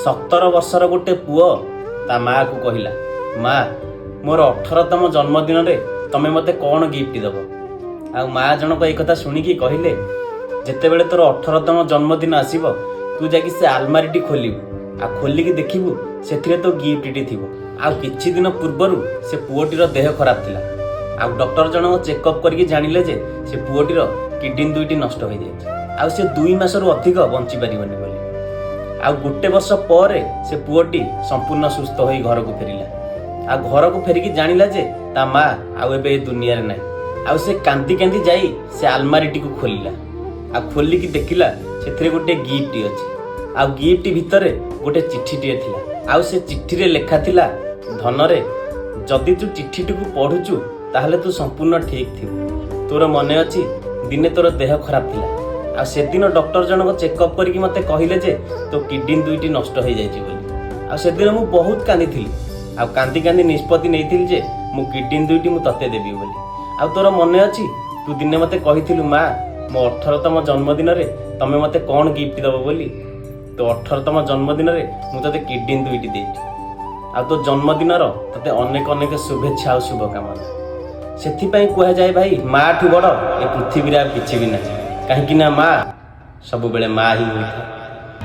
17 ବର୍ଷର ଗୋଟେ ପୁଅ ତା ମାଆକୁ କହିଲା, "ମା, ମୋର 18ତମ ଜନ୍ମଦିନରେ ତମେ ମୋତେ କ'ଣ ଗିଫ୍ଟ ଦେବ?" ଆଉ ମା ଜଣକ ଏଇ କଥା ଶୁଣିକି କହିଲେ, "ଯେତେବେଳେ ତୋର 18ତମ ଜନ୍ମଦିନ ଆସିବ, ତୁ ଯାଇକି ସେ ଆଲମାରିଟି ଖୋଲିବୁ ଆଉ ଖୋଲିକି ଦେଖିବୁ, ସେଥିରେ ତୋ ଗିଫ୍ଟଟି ଥିବ।" ଆଉ କିଛି ଦିନ ପୂର୍ବରୁ ସେ ପୁଅଟିର ଦେହ ଖରାପ ଥିଲା। ଆଉ ଡକ୍ଟର ଜଣକ ଚେକଅପ୍ କରିକି ଜାଣିଲେ ଯେ ସେ ପୁଅଟିର କିଡନୀ ଦୁଇଟି ନଷ୍ଟ ହୋଇଯାଇଛି ଆଉ ସେ 2 ମାସରୁ ଅଧିକ ବଞ୍ଚି ପାରିବନି ବୋଲି। ଆଉ ଗୋଟେ ବର୍ଷ ପରେ ସେ ପୁଅଟି ସମ୍ପୂର୍ଣ୍ଣ ସୁସ୍ଥ ହୋଇ ଘରକୁ ଫେରିଲା। ଆଉ ଘରକୁ ଫେରିକି ଜାଣିଲା ଯେ ତା ମା ଆଉ ଏବେ ଏ ଦୁନିଆରେ ନାହିଁ। ଆଉ ସେ କାନ୍ଦି କାନ୍ଦି ଯାଇ ସେ ଆଲମାରିଟିକୁ ଖୋଲିଲା ଆଉ ଖୋଲିକି ଦେଖିଲା, ସେଥିରେ ଗୋଟେ ଗିଫ୍ଟ ଅଛି। ଆଉ ଗିଫ୍ଟ ଭିତରେ ଗୋଟେ ଚିଠିଟିଏ ଥିଲା। ଆଉ ସେ ଚିଠିରେ ଲେଖା ଥିଲା, "ଧନରେ, ଯଦି ତୁ ଚିଠିଟିକୁ ପଢୁଛୁ, ତାହେଲେ ତୁ ସମ୍ପୂର୍ଣ୍ଣ ଠିକ୍ ଥିବୁ। ତୋର ମନେ ଅଛି, ଦିନେ ତୋର ଦେହ ଖରାପ ଥିଲା ଆଉ ସେଦିନ ଡକ୍ଟର ଜଣକ ଚେକଅପ୍ କରିକି ମୋତେ କହିଲେ ଯେ ତୋ କିଡନୀ ଦୁଇଟି ନଷ୍ଟ ହେଇଯାଇଛି ବୋଲି। ଆଉ ସେଦିନ ମୁଁ ବହୁତ କାନ୍ଦିଥିଲି ଆଉ କାନ୍ଦି କାନ୍ଦି ନିଷ୍ପତ୍ତି ନେଇଥିଲି ଯେ ମୁଁ କିଡନୀ ଦୁଇଟି ମୁଁ ତତେ ଦେବି ବୋଲି। ଆଉ ତୋର ମନେ ଅଛି, ତୁ ଦିନେ ମୋତେ କହିଥିଲୁ, ମା, ମୋ 18ତମ ଜନ୍ମଦିନରେ ତମେ ମୋତେ କ'ଣ ଗିଫ୍ଟ ଦେବ ବୋଲି। ତୋ 18ତମ ଜନ୍ମଦିନରେ ମୁଁ ତୋତେ କିଡନୀ ଦୁଇଟି ଦେଇଛି। ଆଉ ତୋ ଜନ୍ମଦିନର ତୋତେ ଅନେକ ଅନେକ ଶୁଭେଚ୍ଛା ଆଉ ଶୁଭକାମନା।" ସେଥିପାଇଁ କୁହାଯାଏ ଭାଇ, ମାଠୁ ବଡ଼ ଏ ପୃଥିବୀରେ ଆଉ କିଛି ବି ନାହିଁ। କାହିଁକି ନା ମା ସବୁବେଳେ ମା ହିଁ ହୋଇଥାଏ।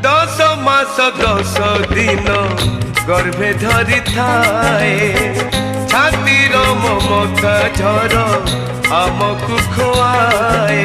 10 ମାସ 10 ଦିନ ଗର୍ଭେ ଧରିଥାଏ, ଛାତିର ମମତା ଝର ଆମକୁ ଖୁଆଏ।